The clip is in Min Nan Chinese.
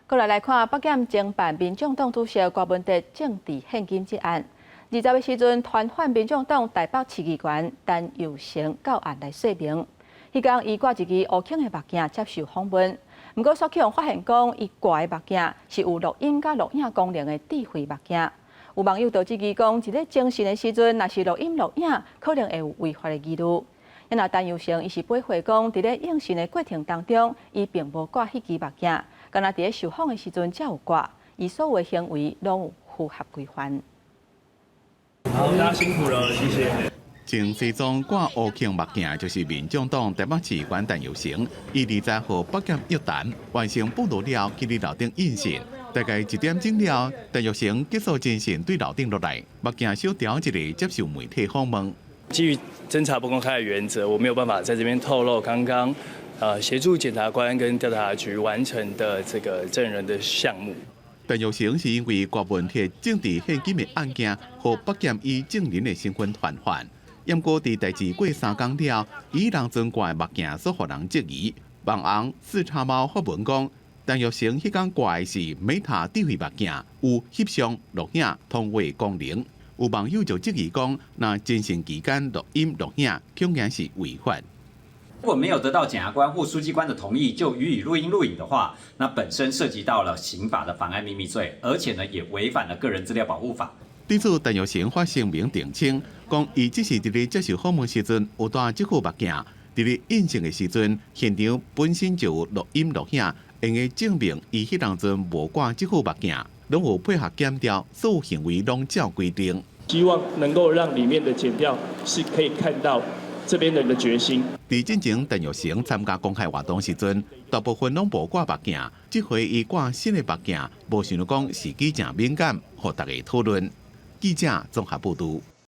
過來來看北檢偵辦民眾黨主席柯文哲政治獻金這案，20的時陣，傳喚民眾黨台北市議員陳佑成到案來說明。彼工伊掛一支烏框的目鏡接受訪問，毋過煞去予發現講，伊掛的目鏡是有錄音佮錄影功能的智慧目鏡。有網友就質疑講，佇咧偵訊的時陣，若是錄音錄影，可能會有違法的疑慮。啊，陳佑成伊是回駁講，佇咧應訊的過程當中，伊並無掛彼支目鏡，干焦佇咧受訪的時陣才有掛，伊所有的行為攏有符合規範。好，大家辛苦了，謝謝。穿西裝掛烏框目鏡，就是民眾黨台北市議員陳佑成。伊20號北檢約談完成筆錄了，去佇樓頂應訊。大概1點鐘了，陳佑成結束偵訊，對樓頂落來，目鏡小調一下，接受媒體訪問。基於偵查不公開的原則，我沒有辦法在這邊透露剛剛協助檢察官跟調查局完成的這個證人的項目。陳佑成是因為柯文哲政治獻金的案件，予北檢以證人的身份傳喚。毋過佇代誌過3工了，伊當陣掛的目鏡煞予人質疑。網紅四叉貓發文講，陳佑成彼工掛的是 Meta 智慧目鏡，有翕相、錄影、通話功能。有網友就質疑講，若偵訊期間錄音錄影，恐驚是違法。如果沒有得到檢察官或書記官的同意就予以錄音錄影的話，那本身涉及到了刑法的妨礙秘密罪，而且呢也違反了個人資料保護法。對此，陳佑成發聲明澄清，講伊只是佇咧接受訪問時陣有戴這副目鏡，佇咧應訊的時陣，現場本身就有錄音錄影，會用證明伊彼當陣無掛這副目鏡，攏有配合檢調，所有行為攏照規定。希望能夠讓裡面的檢調是可以看到這邊人的決心。佇進前陳佑成參加公開活動時陣，大部分攏無掛目鏡，這回伊掛新的目鏡，無想著講時機誠敏感，予大家討論。記者綜合報導。